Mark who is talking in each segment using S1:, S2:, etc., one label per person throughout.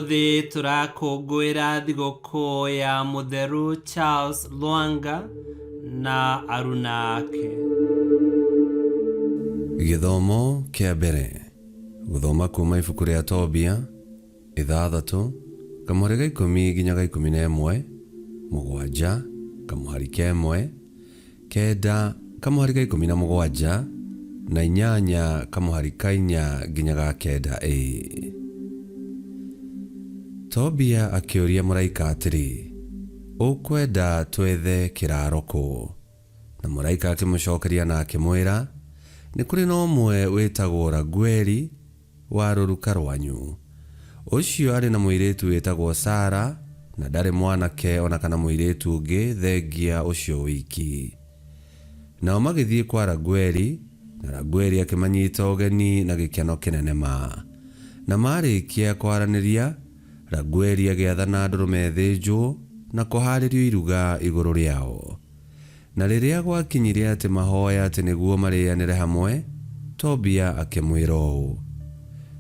S1: Ũmũthĩ tũrakũngũĩra thigũkũ ya Mũtheru Charles Lwanga na aruna ake.
S2: Gĩthomo kĩa mbere. Gũthoma kuuma ibuku rĩa Tobia, ithathatũ, kamũhari ga ikũmi nginya ga 11, mũgwanja, kamũhari ka ĩmwe, kenda, kamũhari ga 17, na inyanya, kamũhari ka inya nginya ga kenda A. Tobia akĩũria mũraika atĩrĩ, Ũkwenda twethe kĩraaro kũ? Na mũraika akĩmũcokeria na akĩmwĩra, Nĩ kũrĩ na ũmwe wĩtagwo Ragueli wa rũruka rwanyu. Ũcio arĩ na mũirĩtu wĩtagwo Sara, na ndarĩ mwanake o na kana mũirĩtu ũngĩ thengia ũcio wiki. Nao magĩthiĩ kwa Ragueli, na Ragueli akĩmanyita ũgeni na gĩkeno kĩnene ma. Na maarĩkia kwaranĩria, Ragueli agĩathana ndũrũme ĩthĩnjwo, na kũhaarĩrio iruga igũrũ rĩao. Na rĩrĩa gwakinyire atĩ mahoe atĩ nĩguo marĩanĩre hamwe, Tobia akĩmwĩra ũũ,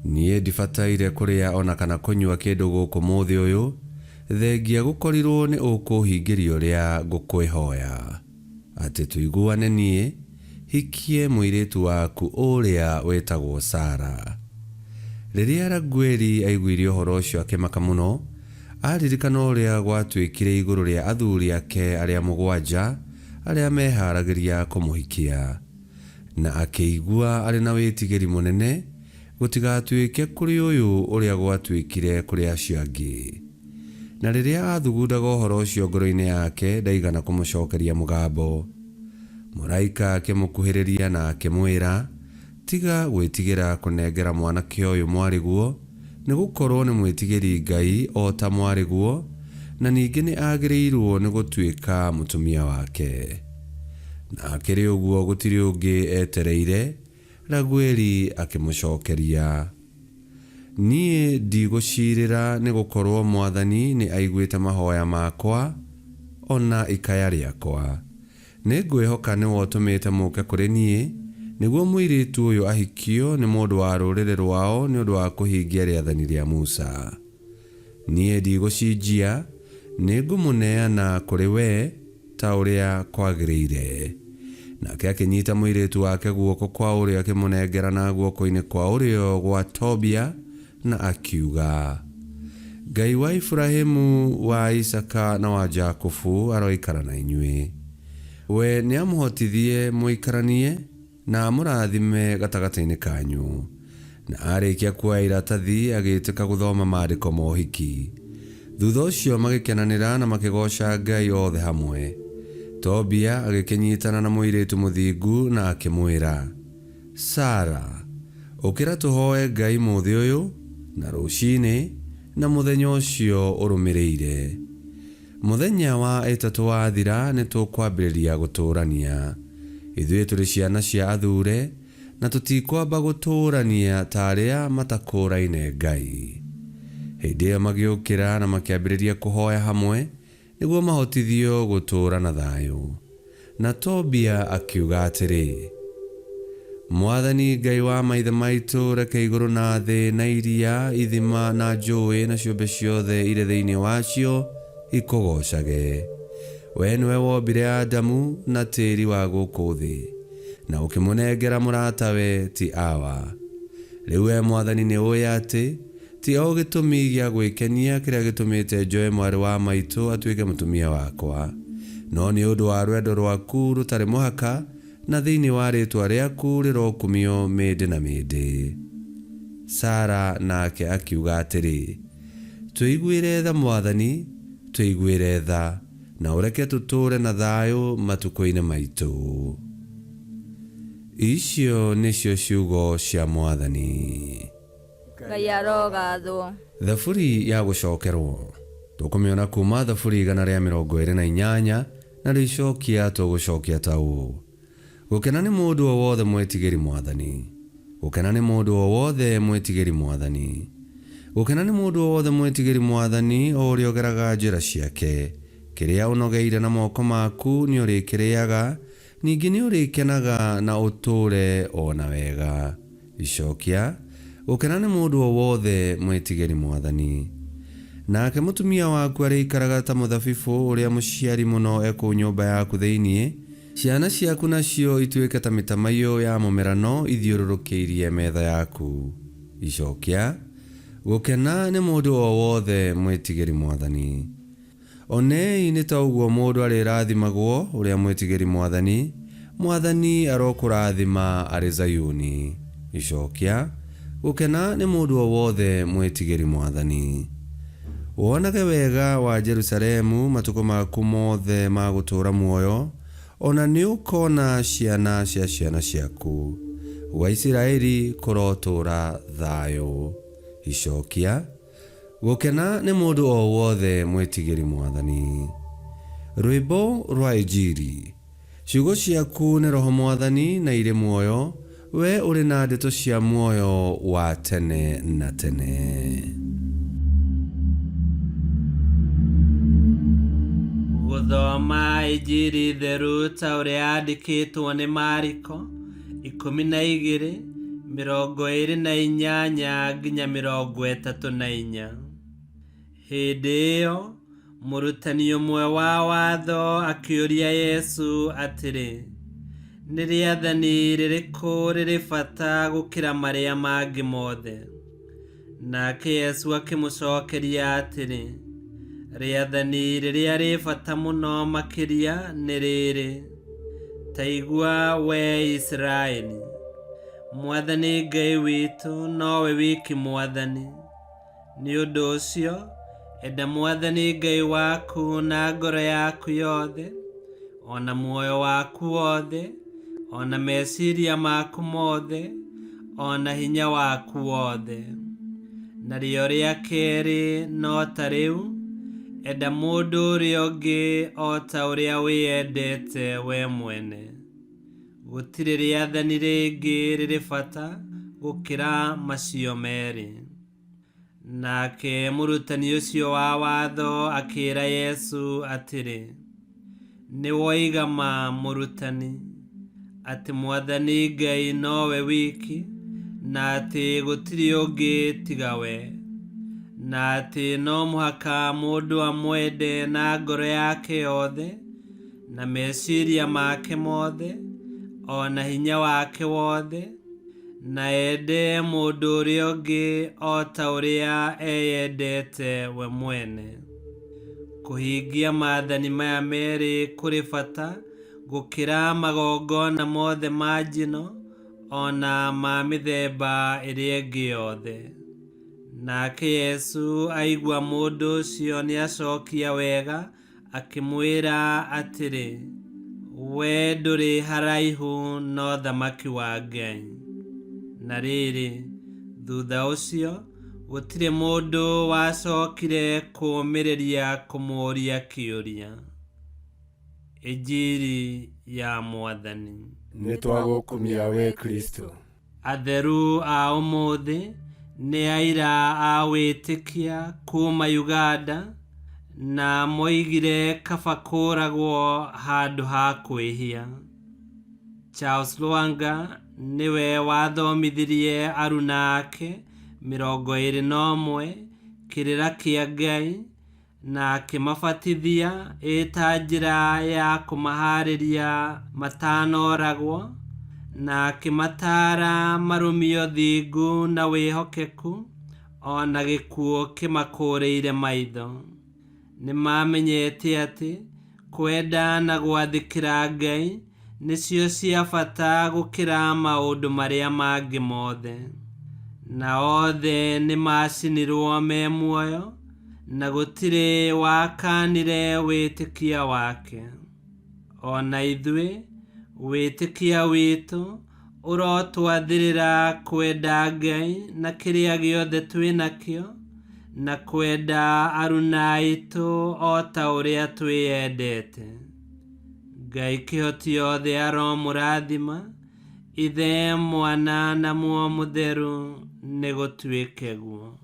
S2: Niĩ ndibataire kũrĩa o na kana kũnyua kĩndũ gũkũ mũthĩ ũyũ, thengia gũkorirũo nĩ ũkũũhingĩria ũrĩa ngũkwĩhoya, atĩ tũiguane niĩ hikie mũirĩtu waku ũrĩa wĩtagwo Sara. Rĩrĩa Ragueli aiguire ũhoro ũcio akĩmaka mũno, Aaririkana ũrĩa gwatuĩkire igũrũ rĩa athuri ake arĩa mũgwanja arĩa meehaaragĩria kũmũhikia. Na akĩigua arĩ na wĩtigĩri mũnene gũtigatuĩke kũrĩ ũyũ ũrĩa gwatuĩkire kũrĩ acio angĩ. Na rĩrĩa aathugundaga ũhoro ũcio ngoro-inĩ yake ndaigana kũmũcokeria mũgambo. Mũraika akĩmũkuhĩrĩria na akĩmwĩra, Tiga gwĩtigĩra kũnengera mwanake ũyũ mwarĩguo, nĩ gũkorũo nĩ mwĩtigĩri Ngai o ta mwarĩguo, na ningĩ nĩ agĩrĩirũo nĩ gũtuĩka mũtumia wake. Na akĩrĩ ũguo gũtirĩ ũngĩ etereire, Ragueli akĩmũcokeria. Niĩ ndigũciirĩra nĩ gũkorũo Mwathani nĩ aiguĩte mahoya makwa o na ikaya rĩakwa. Nĩngwĩhoka nĩwe ũtũmĩte mũũke kũrĩ niĩ, nĩguo mũirĩtu ũyũ ahikio nĩ mũndũ wa rũrĩrĩ rwao nĩ ũndũ wa kũhingia rĩathani rĩa Musa. Niĩ ndigũcinjia, nĩngũmũneana kũrĩ we ta ũrĩa kwagĩrĩire. Nake akĩnyita mũirĩtu wake guoko kwa ũrĩo akĩmũnengerana guoko-inĩ kwa ũrĩo gwa Tobia, na akiuga, Ngai wa Iburahimu, wa Isaaka, na wa Jakubu aroikara na inyuĩ. We nĩamũhotithie mũikaranie na amũrathime gatagatĩ-inĩ kanyu. Na aarĩkia kuoya iratathi, agĩĩtĩka gũthoma maandĩko ma ũhiki. Thutha ũcio magĩkenanĩra na makĩgooca Ngai othe hamwe. Tobia agĩkĩnyitana na mũirĩtu mũthingu na akĩmwĩra, Sara, ũkĩra tũhoe Ngai mũthĩ ũyũ, na rũcinĩ, na mũthenya ũcio ũrũmĩrĩire. Mũthenya wa ĩtatũ wathira nĩtũkwambĩrĩria gũtũũrania. Ithuĩ tũrĩ ciana cia athure, na tũtikwamba gũtũũrania ta arĩa matakũũraine Ngai. Hĩndĩ ĩyo magĩũkĩra na makĩambĩrĩria kũhoya hamwe, nĩguo mahotithio gũtũũra na thayũ. Na Tobia akiuga atĩrĩ, Mwathani Ngai wa maithe maitũ, reke igũrũ na thĩ na iria, ithima na njũũĩ na ciũmbe ciothe irĩ thĩinĩ wacio ikũgoocage. Wee nĩwe wombire Adamu na tĩĩri wa gũkũ thĩ, na ũkĩmũnengera mũratawe ti Awa. Rĩu wee Mwathani nĩũũĩ atĩ Ti o gĩtũmi gĩa gwĩkenia kĩrĩa gĩtũmĩte njoe mwarĩ wa maitũ atuĩke mũtumia wakwa, no nĩ ũndũ wa rwendo rwaku rũtarĩ mũhaka, na thĩinĩ wa rĩĩtwa rĩaku rĩrokumio mĩndĩ na mĩndĩ. Sara nake akiuga atĩrĩ, Tũiguĩre tha, Mwathani, tũiguĩre tha, na ũreke tũtũũre na thayũ matukũ-inĩ maitũ. Icio nĩcio ciugo cia Mwathani.
S3: Ngai arogathwo.
S2: Thaburi ya gũcokerwo. Tũkũmĩona kuuma Thaburi 128, narĩo icokia tũgũcokia ta ũũ, Gũkena nĩ mũndũ o wothe mwĩtigĩri Mwathani. Gũkena nĩ mũndũ o wothe mwĩtigĩri Mwathani. Gũkena nĩ mũndũ o wothe mwĩtigĩri Mwathani, o ũrĩa ũgeraga njĩra ciake. Kĩrĩa ũnogeire na moko maku nĩũrĩkĩrĩaga, ningĩ nĩũrĩkenaga na ũtũũre o na wega. Icokia, Gũkena nĩ mũndũ o wothe mwĩtigĩri Mwathani. Nake mũtumia waku arĩikaraga ta mũthabibũ ũrĩa mũciari mũno e kũu nyũmba yaku thĩinĩ, ciana ciaku nacio ituĩke ta mĩtamaiyũ ya mũmerano ithiũrũrũkĩirie metha yaku. Icokia: Gũkena nĩ mũndũ o wothe mwĩtigĩri Mwathani. Onei nĩ ta ũguo mũndũ arĩrathimagwo ũrĩa mwĩtigĩri Mwathani, Mwathani arokũrathima arĩ Zayuni. Icokia: Gũkena nĩ mũndũ o wothe mwĩtigĩri Mwathani. Wonage wega wa Jerusalemu matukũ maku mothe ma gũtũũra muoyo, ona nĩ ũkona ciana cia ciana ciaku. Gwa Isiraeli kũrotũũra thayũ. Icokia: Gũkena nĩ mũndũ o wothe mwĩtigĩri Mwathani. Rwĩmbo rwa Injiri. Ciugo ciaku nĩ Roho Mwathani na irĩ muoyo, we ũrĩ na ndeto cia muoyo wa tene na tene.
S1: Gũthoma Injiri theru ta ũrĩa yandĩkĩtwo nĩ Mariko 12 28 nginya 34. Hĩndĩ ĩyo mũrutani ũmwe wa watho akĩũria Yesu atĩrĩ, nĩ rĩathani rĩrĩkũ rĩrĩ bata gũkĩra marĩa mangĩ mothe? Nake Yesu akĩmũcokeria atĩrĩ, rĩathani rĩrĩa rĩ bata mũno makĩria nĩ rĩrĩ, ta igua wee Isiraeli, Mwathani Ngai witũ nowe wiki Mwathani. Nĩ ũndũ ũcio, enda Mwathani Ngai waku na ngoro yaku yothe, o na muoyo waku wothe, o na meciria maku mothe, o na hinya waku wothe. Narĩo rĩa kerĩ no ta rĩu, enda mũndũ ũrĩa ũngĩ o ta ũrĩa wĩyendete we mwene. Gũtirĩ rĩathani rĩngĩ rĩrĩ bata gũkĩra macio merĩ. Nake mũrutani ũcio wa watho akĩĩra Yesu atĩrĩ, nĩ woiga ma mũrutani, atĩ Mwathani Ngai nowe wiki, na atĩ gũtirĩ ũngĩ tiga we, na atĩ no mũhaka mũndũ amwende na ngoro yake yothe, na meciria make mothe, o na hinya wake wothe, na ende mũndũ ũrĩa ũngĩ o ta ũrĩa eyendete we mwene. Kũhingia maathani maya merĩ kũrĩ bata gũkĩra magongona mothe ma njino o na ma mĩthemba ĩrĩa ĩngĩ yothe. Nake Yesu aigua mũndũ ũcio nĩacokia wega, akĩmwĩra atĩrĩ, we ndũrĩ haraihu no thamaki wa Ngai. Na rĩrĩ, thutha ũcio gũtirĩ mũndũ wacokire kũũmĩrĩria kũmũũria kĩũria. Injiri ya Mwathani.
S4: Nĩ twagũkumia we Kristo.
S1: Atheru a ũmũthĩ nĩ aira a wĩtĩkia kuma Uganda, na moigire kaba kũũragwo handũ ha kwĩhia. Charles Lwanga nĩwe wathomithirie aruna ake 21 kĩrĩra kĩa Ngai, na akĩmabatithia ĩ ta njĩra ya kũmaharĩria matanoragwo, na akĩmataara marũmie ũthingu na wĩhokeku, o na gĩkuũ kĩmakũrĩire maitho. Nĩmamenyete atĩ kwenda na gwathĩkĩra Ngai nĩcio cia bata gũkĩra maũndũ marĩa mangĩ mothe. Na othe nĩmacinirwo me muoyo, na gũtirĩ wakanire wĩtĩkia wake. O na ithuĩ wĩtĩkia witũ ũrotwathĩrĩra kwenda Ngai na kĩrĩa gĩothe twĩ nakĩo, na kwenda aruna aitũ o ta ũrĩa twĩyendete. Ngai kĩhoti yothe aromũrathima, Ithe, Mwana na Muoyo Mũtheru, nĩ gũtuĩke guo.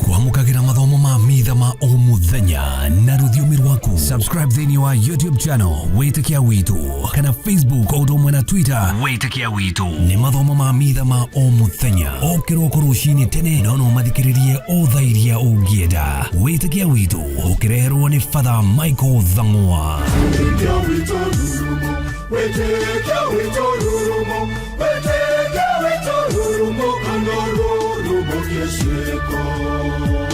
S5: Kwamũkagĩra mathomo ma mitha ma o mũthenya na rũthiomi rwaku. Subscribe thĩinĩ wa YouTube channel Wĩtĩkia Witũ kana Facebook o ũndũ ũmwe na Twitter Wĩtĩkia Witũ. Nĩ mathomo ma mitha ma o mũthenya o kĩroko rũcinĩ tene, no no mathikĩrĩrie o thaa iria ũngĩenda. Wĩtĩkia Witũ ũkĩreherwo nĩ Father Michael Thang'wa.
S6: Wĩtĩkia witũ rurumo, wĩtĩkia witũ rurumo, wĩtĩkia witũ rurumo, kana rurumo kĩciĩko.